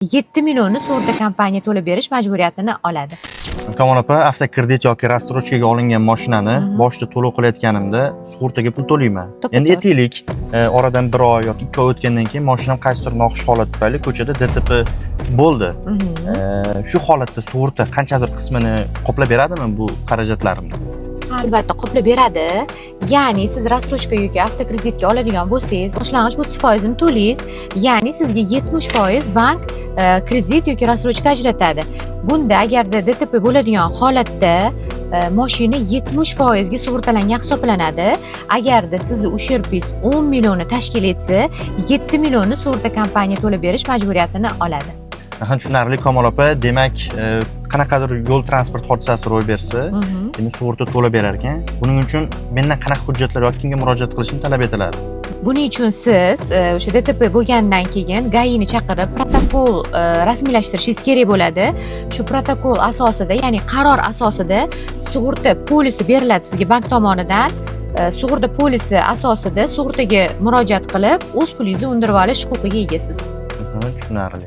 7 millionni sug'urta kompaniya to'lab berish majburiyatini oladi. Kamol opa, avtokredit yoki рассрочка ga olingan mashinani boshida to'lov qilayotganimda sug'urtaga pul to'layman. To'ppa Endi to'g'ri. aytaylik, oradan bir oy yoki 2 oy o'tgandan keyin mashinam qaysidir noxush holat tufayli ko'chada DTP bo'ldi. Shu holatda sug'urta qanchadir qismini qoplab beradimi bu xarajatlarimni? Albatta qoplab beradi. Ya'ni siz рассрочка yoki avtokreditga oladigan bo'lsangiz, boshlang'ich 30 foizini to'laysiz. Ya'ni sizga 70% bank kredit yoki рассрочка ajratadi. Bunda agarda DTP bo'ladigan holatda moshina 70 foizga sug'urtalangan hisoblanadi. Agarda sizni ущерб ingiz 10 millionni tashkil etsa, 7 millionni sug'urta kompaniya to'lab berish majburiyatini oladi. Aha, tushunarli, Kamol opa. Demak, qanaqadir yo'l transport hodisasi ro'y bersa, demak, sug'urta to'lab berar ekan. Buning uchun mendan qanaqa hujjatlar yoki kimga murojaat qilishim talab etiladi? Buning uchun siz o'sha DTP bo'lgandan keyin ГАИ ni chaqirib, protokol rasmiylashtirishingiz kerak bo'ladi. Shu protokol asosida, ya'ni qaror asosida sug'urta polisi beriladi sizga bank tomonidan. Sug'urta polisi asosida sug'urtaga murojaat qilib, o'z pulingizni undirib olish huquqiga egasiz. Tushunarli.